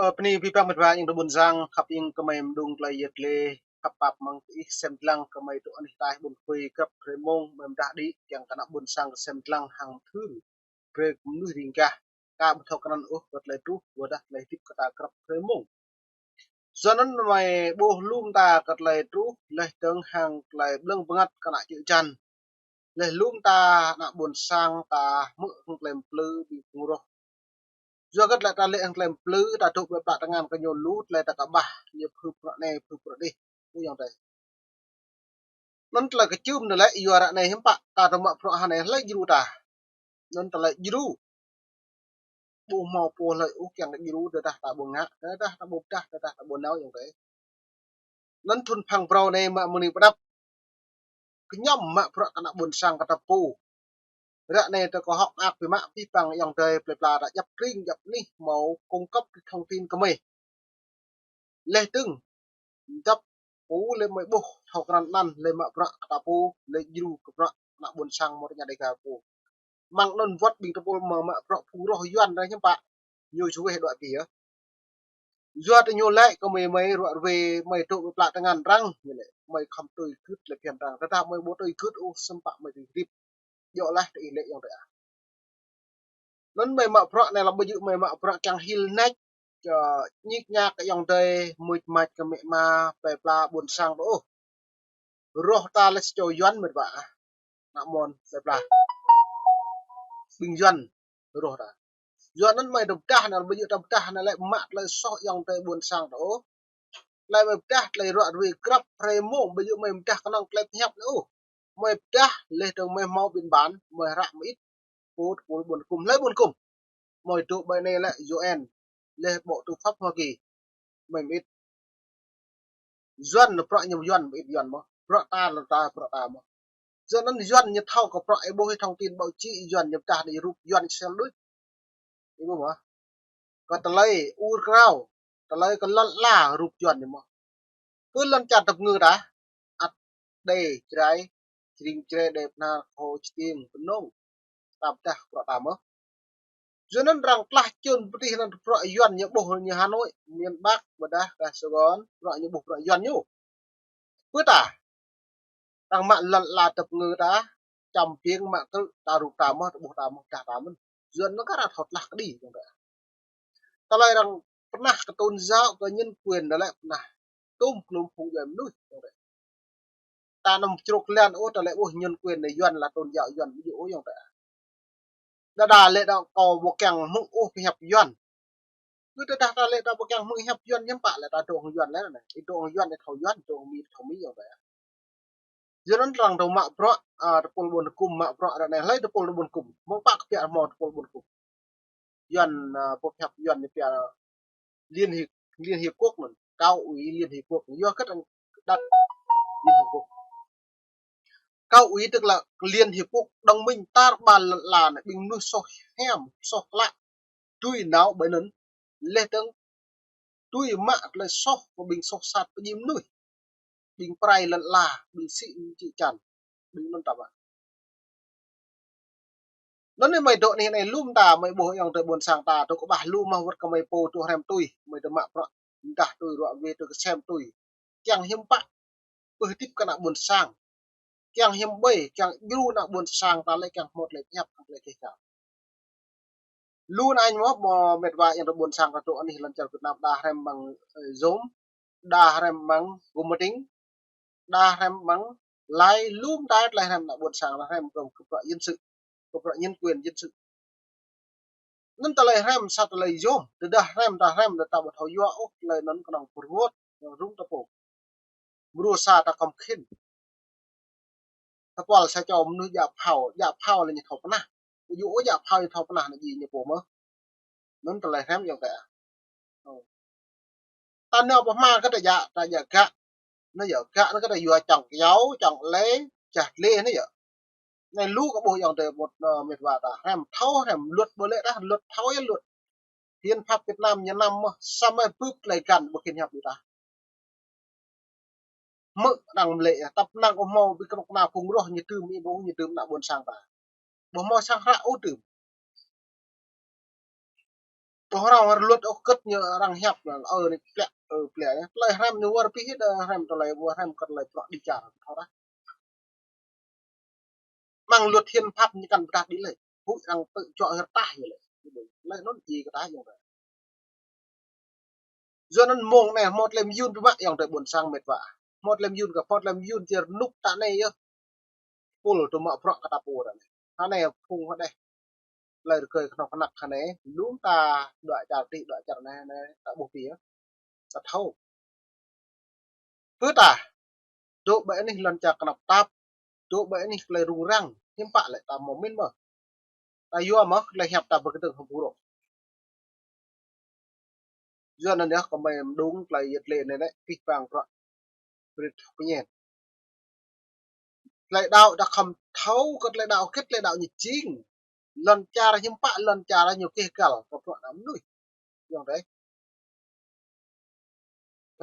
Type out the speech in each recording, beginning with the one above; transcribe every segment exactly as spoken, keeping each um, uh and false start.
Ơ, bơni abih bang met wa ayŏng adơi ƀuôn sang, khăp ing kơ mơi mơdung tơlơi yet lê, khăp pap mơ̆ng ih sem lăng kơ mơi tŭ anih ataih ƀôn kơpui grăp hrơi mông, mơi mơdah đĭ, kiăng kơ ană ƀuôn sang sem lăng hăng thưr brơi kơ mơnuih ring gah, ka ƀu thâo krăn ôh kơ tơlơi truh, ƀôdah tơlơi hơdip kơ ta grăp hrơi mông. Yua anŭn mơi ƀuh lŏm ta kơ tơlơi truh, laih dơ̆ng hăng tơlơi ƀlơ̆ng bơngăt kơ ană čư̆ čan. Laih lŏm ta ană ƀuôn sang ta hmư̆ hăng tơlơi plư ƀing phung roh. Yua kơ tơlơi ta lĕ hăng tơlơi plư, ta dŏ ƀơi pla tơngan kơ ñu lu, tơlơi ta kơƀah, ñu phưp ră anai, phưp ră adih. Ơ ayŏng adơi. Anŭn tơlơi kơčưm anai lĕ, yua ră anai hiư̆m pă, ta dŏ mă bruă hơnai hlơi djru ta. Anŭn tơlơi djru. Ƀu hmâo pô hlơi ôh kiăng djru, tơdah ta ƀu ngă, tơdah ta ƀu pơdah, tơdah ta ƀu nao ayŏng adơi. Anŭn thŭn phang brâo anai mă mơni pơdăp. Kơ ñu mă bruă kơ ană ƀuôn sang kơ ta pô. Ră anai tơ kơ hŏk mơak biă mă abih bang ayŏng adơi plơi pla ta djăp tring djăp anih hmâo cung cấp thông tin kơ mơi. Laih dơ̆ng, djăp pô lĕ mơi ƀuh thâo krăn anăn lĕ mă bruă kơ ta pô, lĕ djru kơ bruă ană ƀuôn sang mơ̆ tơña Dêga pô. Mơ̆ng anŭn wơ̆t ƀing tơpul mă, mă bruă phung roh Yuan rai hiư̆m pă. Ñu čuh weh đuaĭ pia. Yua tơ ñu laĭ kơ mơi, mơi ruă ruê, mơi dŏ ƀơi pla tơngan arăng, ñu laĭ, mơi khŏm tui gưt lĕ phiăn arăng. Tơdah mơi ƀu tui gưt ôh, hiư̆m pă mơi dưi hơdip. Djơ̆ laih tơ ih lĕ ayŏng adơi. Anŭn mơi mă bruă anai lăm ƀơi jư̆ mơi mă bruă kiăng hil nač, čơ ñik ñak kơ ayŏng adơi, mưč mač kơ mĕ ma, plơi pla ƀuôn sang tơ ôh. Roh ta lĕ sa čô Yuan met wa. Ană mơ̆n plơi pla. Ƀing Yuan roh ta. Yua anŭn mơi dŏ pơdah anai, ƀơi jư̆ ta pơdah anai lĕ mă tơlơi soh ayŏng adơi ƀuôn sang tơ ôh. Tơlơi mơi pơdah tơlơi ruă ruê grăp hrơi mông, ƀơi jư̆ mơi pơdah kơnơ̆ng tơlơi pơhiăp anai ôh. Mơi pơdah laih dơ̆ng mơi hmâo biên bản, mơi hră mơit. Pô tơpul ƀuôn kŭm, hlơi ƀuôn kŭm. Mơi dŏ ƀơi anai lĕ U N, laih Bộ Tư pháp Hoa Kỳ. Mơi mơit. Yuan, bruă ñu Yuan, mơit Yuan mơ̆. Bruă ta lŏn ta, bruă ta mơ̆. Yua anŭn Yuan ñu thâo kơ bruă ih ƀuh ih thông tin báo chí Yuan ñu pơdah anai rup Yuan sel đuč. Ih ƀuh mơ̆. Kơ tơlơi ur krao, tơlơi kơ lŏn ala rup Yuan ñu mơ̆. Pơ lŏn čar tơpơngư ta, ăt đe Jrai, Jring Jrai, đe Bơnar, Kơho, Stiêng, Bơnông. Ta pơdah bruă ta mơ̆. Yua anŭn arăng tlah čun pơtih anŭn bruă Yuan ñu ƀuh ñu Hà Nội, miền Bắc, ƀôdah gah Sài Gòn, bruă ñu ƀuh bruă Yuan ñu. Pơ ta. Arăng mă lŏn ala tơpơngư ta, čăm piêng mă krư̆ ta rup ta mơ̆, ta ƀuh ta mơ̆, pơdah ta mơ̆n. Yuan anŭn kar arăng thâo tlah kơđi, ayŏng adơi. Tơlơi arăng pơnah kơ tôn giáo, kơ nhân quyền anai lĕ pơnah tôm klôm phung djuai mơnuih, ayŏng adơi. Ta anăm čruk lan ôh, ta lĕ ƀuh nhân quyền anai Yuan lĕ tôn giáo Yuan ƀu djơ̆ ôh ayŏng adơi. Đơđa lĕ đa kâo ƀu kiăng hmư̆ ôh pơhiăp Yuan. Kơ tơdah ta lĕ ta ƀu kiăng hmư̆ hiăp Yuan hiư̆m pă lĕ ta dŏ hăng Yuan lĕ anai. Ih dŏ hăng Yuan ih thâo Yuan, dŏ hăng Mi thâo Mi ayŏng adơi. Yua anŭn arăng dŏ mă bruă, a, tơpul ƀuôn kŭm mă bruă ră anai hlơi tơpul ƀuôn kŭm. Mơ̆ng pă kơ pia hmâo tơpul ƀuôn kŭm. Yuan, a, pơhiăp Yuan ñu pia Liên Hiệp, Liên Hiệp Quốc anŭn, Cao ủy Liên Hiệp Quốc, yua kơ arăng đặt Liên Hiệp Quốc. Cao ủy tức là Liên Hiệp Quốc đồng minh tar ƀar lŏn ala anai, ƀing mơnuih soh hiam, soh klă, tui nao ƀơi anŭn, laih dơ̆ng tui mă tơlơi soh kơ ƀing soh sat pơjing mơnuih, ƀing pơrai lŏn ala, ƀing sĭ čư̆ čan, ƀing anŭn ta mă. Anŭn anai mơi dŏ anih anai lŏm ta, mơi ƀuh ayŏng adơi ƀuôn sang ta, tơ kơƀah lu mơ̆ wơ̆t kơ mơi pô tŭ hrăm tui, mơi tơ mă bruă, mơdah tui ruă wê tơ kơsem tui. Kiăng hiư̆m pă, pơhơdip kơ ană ƀuôn sang. Kiăng hiư̆m ƀơi, kiăng djru ană ƀuôn sang ta lĕ kiăng hmâo tơlơi pơhiăp, tơlơi keh kal. Lu anai mơ̆, mơ̆ met wa ayŏng adơi ƀuôn sang kơ dŏ anih lŏn čar Việt Nam, đa hrăm mơ̆ng, ơ, Zoom, đa hrăm mơ̆ng Google Meeting, đa hrăm mơ̆ng Line, lŏm ta tơlơi hrăm ană ƀuôn sang, đa hrăm kơ, kơ bruă dân sự, kơ bruă nhân quyền dân sự. Anŭn tơlơi hrăm sa tơlơi yôm, tơdah hrăm ta hrăm, ta ƀu thâo yua ôh, tơlơi anŭn kơnơ̆ng pơrơngot, rŭng ta pô. Mrô sa ta khŏm khĭn. Tơpul sa čô mơnuih djă phao, djă phao lĕ ñu thâo pơnah. Ƀu djơ̆ ôh djă phao ñu thâo pơnah anai jing ñu pô mơ̆. Anŭn tơlơi hrăm ayŏng adơi. Ơ. Ta nao pơ hma kơ ta djă, ta djă gă. Anai yơh, gă anai kơ ta yua čŏng kyâo, čŏng lĕ, čah lĕ anai yơh. Anai lu kơ ƀuh ayŏng adơi ƀuh, ơ, met wa ta hrăm thâo, hrăm luật ƀơi lĕ ta, luật thâo yơh luật. Hiến pháp Việt Nam ñu năm mơ̆, samơ̆ bưp tơlơi găn ƀu khĭn hiăp ƀing ta. Hmư̆ arăng mơlĕ, tăp năng ƀu hmâo ƀing kơnuk kơna phung roh ñu dưm, ih ƀuh ñu dưm ană ƀuôn sang ta. Ƀu hmâo sang hră ôh dưm. Ƀu hrăm hơr luật ôh, kơ̆t ñu arăng hiăp ñu, ơ, anai plĕ, ơ, plĕ anai. Tơlơi hrăm ñu wơr bĭt hĭ, đa hrăm tơlơi, wơr hrăm kơ tơlơi prăk đi čar. Thâo ră. Mơ̆ng luật hiến pháp ñu kăn pơdah đĭ lĕ. Huĭ arăng tŭ čuă hơr tah ñu lĕ. Lĕ anŭn či kơ tah yơ̆ng tơi. Yua anŭn mông anai hmâo tơlơi mơyŭn biă mă yơ̆ng tơi ƀôn sang mĕt wa. Hmâo tơlơi mơyŭn kơ, hmâo tơlơi mơyŭn či rơnŭk ta anai yơh. Pul tŭ mă prăk kơ ta pô ta anai. Hơnai phung hơđeh. Tơlơi rơgơi kơnuk kơna hơnai, lŏm ta dŏ čar tih, dŏ čar anai, anai, ta ƀuh pia. Ta thâo. Pơ ta, dŏ ƀơi anih lŏn čar kơnăp tap, dŏ ƀơi anih tơlơi rŭng răng, hiư̆m pă lĕ ta hmâo min mơ̆. Ta yua mơ̆, tơlơi hiăp ta pơkơdơ̆ng hăng pơrô. Yua anŭn yơh kơmơi mơđung tơlơi yet lê anai lĕ, pih pang prăk. Brĭt hơpien. Tơlơi đaŏ đa khŏm thâo kơ tơlơi đaŏ hơget tơlơi đaŏ ñu jing. Lŏn čar hiư̆m pă lŏn čar ñu keh găl kơ bruă đa mơnuih. Yơ̆ng tơi.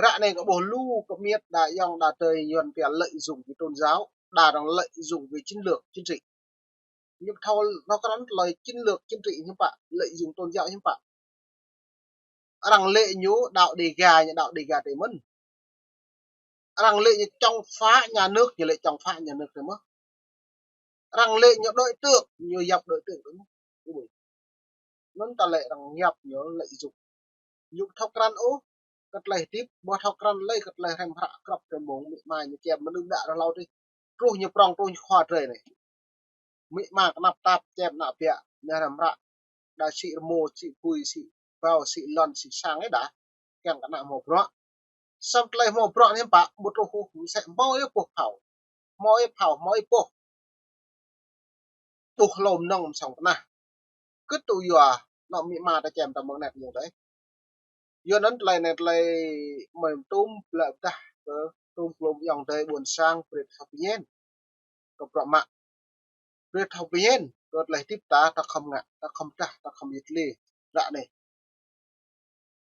Ră anai kơ ƀuh lu kơ miêt đa yơ̆ng đa tơi Yuan pia lợi dụng về tôn giáo, đa arăng lợi dụng về chiến lược, chính trị. Ñu thâo, thâo krăn tơlơi chiến lược, chính trị hiư̆m pă, lợi dụng tôn giáo hiư̆m pă. Arăng lĕ ñu đaŏ Đêga, ñu đaŏ Đêga tơi mơ̆n. Arăng lĕ ñu chống phá nhà nước, ñu lĕ chống phá nhà nước tơi mơ̆n. Arăng lĕ ñu đối tượng, ñu yap đối tượng tơi mơ̆n. Anŭn tơlơi arăng yap ñu lợi dụng. Ñu thâo krăn ôh, kơ tơlơi hơdip, ƀu thâo krăn lơi kơ tơlơi hrăm hră krăp tơmông, mĭ ma ñu kiăng mơnưh đa rơlâo tih. Truh ñu prŏng, truh ñu khua drơi anai. Mĭ ma kơnăp tap čem ană biă, ñu hrăm hră. Đa sĭ rơmô, sĭ bui, sĭ bao, sĭ lŏn, sĭ sang ih đa. Kiăng kơ ană hmâo bruă. Samơ̆ tơlơi hmâo bruă anai hiư̆m pă, ƀu truh ôh, mơsĕ hmâo ih boh phao. Hmâo ih phao, hmâo ih boh. Ƀuh hlô mơnơ̆ng mơsŏng tơnah. Kơ̆t tŭ yua, anŏ mĭ ma ta čem ta mơ̆ng net yơ̆ng tơi. Yua anŭn tơlơi anai tơlơi mơi tŭm blă pơdah kơ tŭm klum yơ̆ng tơi ƀôn sang brĭt hơpien. Kơ bruă mă. Brĭt hơpien, kơ tơlơi hơdip ta, ta khŏm ngă, ta khŏm pơdah, ta khŏm yet lê. Ră anai.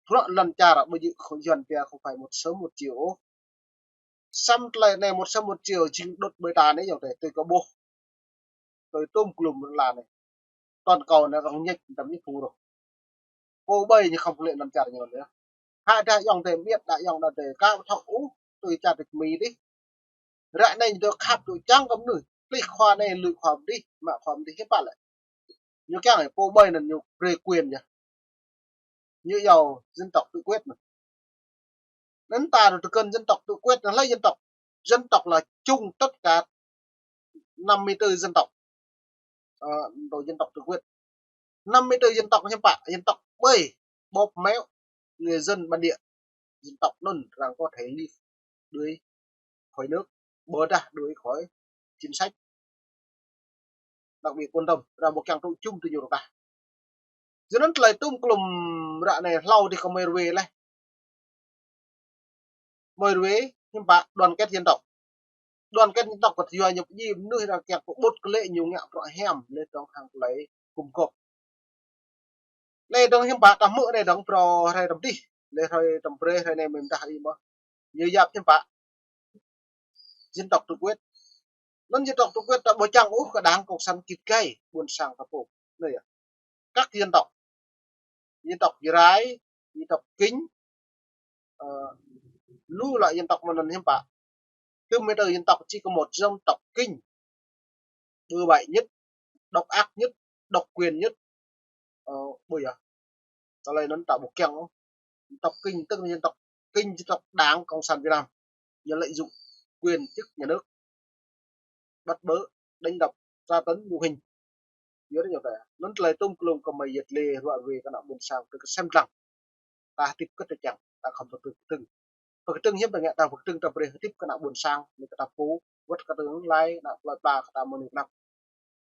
Bruă lŏn čar ƀu djơ̆ khŏ Yuan pia không phải một sớm một chiều ôh. Samơ̆ tơlơi anai một sớm một chiều jing đŭt ƀơi ta anai yơ̆ng tơi, tui kơ ƀuh. Tui tŭm klum rơlan anai. Toàn cầu anai arăng ñĕč tăm ñu phu rŏh. Pô ƀai ñu khŏm kơlĕ lŏn čar ñu anai. Hă đa yơ̆ng tơi miêt, đa yơ̆ng đa tơi ka ƀu thâo ôh, tui čar tih Mi tih. Ră anai ñu dŏ khăp dŏ čang kơ mơnuih. Plih khua anai, lui khua mơdih, mă khua mơdih hiư̆m pă lĕ. Ñu kiăng pô ƀai anŭn ñu brơi quyền yơh. Ñu iâu dân tộc tự quyết anŭn. Anŭn ta dŏ tơkơn dân tộc tự quyết anŭn hlơi dân tộc. Dân tộc là chung tất cả năm mươi tư dân tộc. Ờ, dŏ dân tộc tự quyết. Năm mươi tư dân tộc hiư̆m pă, dân tộc ƀai, bóp méo người dân bản địa. Dân tộc anŭn arăng có thể ly đuổi khỏi nước, ƀôdah đuổi khỏi chính sách đặc biệt Quảng Đông, arăng ƀu kiăng tŭ jum tui ñu rơkah. Yua anŭn tơlơi tŭm klum ră anai hlâo dih kơmơi rơwe leh. Kơmơi rơwe, hiư̆m pă đoàn kết dân tộc. Đoàn kết dân tộc kơ yua ñu pơdjai mơnuih arăng kiăng pơƀut kơlĕ ñu ngă bruă hiam, lĕ dŏng hăng tơlơi gum gôp. Lĕ dŏng hiư̆m pă ta hmư̆ anai dŏng phrâo hrơi tơm dih, lĕ hrơi tơm brơi hrơi anai mơi mơdah ih mơ̆. Ñu yap hiư̆m pă. Dân tộc tự quyết. Anŭn dân tộc tự quyết ta ƀu čang ôh kơ đảng cộng sản kit gai ƀôn sang ta pô. Anai yơh. Các dân tộc. Dân tộc Jrai, dân tộc Kinh, ờ, lu loại dân tộc mơ̆n anŭn hiư̆m pă. Tơm mơi tơ dân tộc chỉ có một dân tộc Kinh. Bừa bãi nhất, độc ác nhất, độc quyền nhất. Ờ, ƀu yơh. Tơlơi anŭn ta ƀu kiăng ôh. Dân tộc Kinh, tức là dân tộc Kinh, dân tộc Đảng Cộng sản Việt Nam. Ñu lợi dụng quyền chức nhà nước. Bắt bớ, đánh đập, tra tấn, nhục hình. Yua anŭn yơh ta. Anŭn tơlơi tŭm klum kơmơi yet lê ruă rơwe kơ ană ƀôn sang tơ kơsem lăng. Ta hơdip kơ̆t tơčăng, ta khŏm pơkơdơ̆ng. Pơkơdơ̆ng hiư̆m pă ngă ta pơkơdơ̆ng ta brơi hơdip kơ ană ƀôn sang, anai kơ ta pô, wơ̆t kơ tương lai, ană plơi pla kơ ta mơnuih anăp.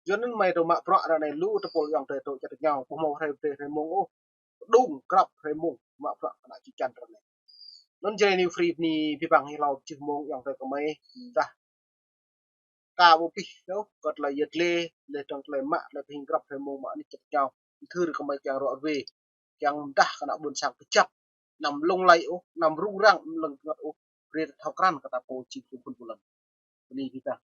Yua anŭn mơi dŏ mă bruă ră anai lu tơpul yơ̆ng tơi dŏ čar tơñao, ƀu hmâo hrơi brơi hrơi mông ôh. Pơđung krăp hrơi mông, mă bruă kơ ană čư̆ čan ră anai. Anŭn Jrai New Free bơni abih bang ih hlâo pơjưh mông yơ̆ng tơi kơmơi, dah. Ka ƀu pih ôh, kơ tơlơi yet lê, lĕ dŏng tơlơi mă, tơlơi pơhing krăp hrơi mông mă anih čar tơñao. Thư rơkơmơi kiăng ruă rơwe, kiăng mơdah kơ ană ƀôn sang pơčăp. Anăm lông lay ôh, anăm rŭng răng, anăm lông tơngăt ôh. Brơi ta thâo krăn kơ ta pô jing phung ƀun ƀun lăn. Bơni abih bang.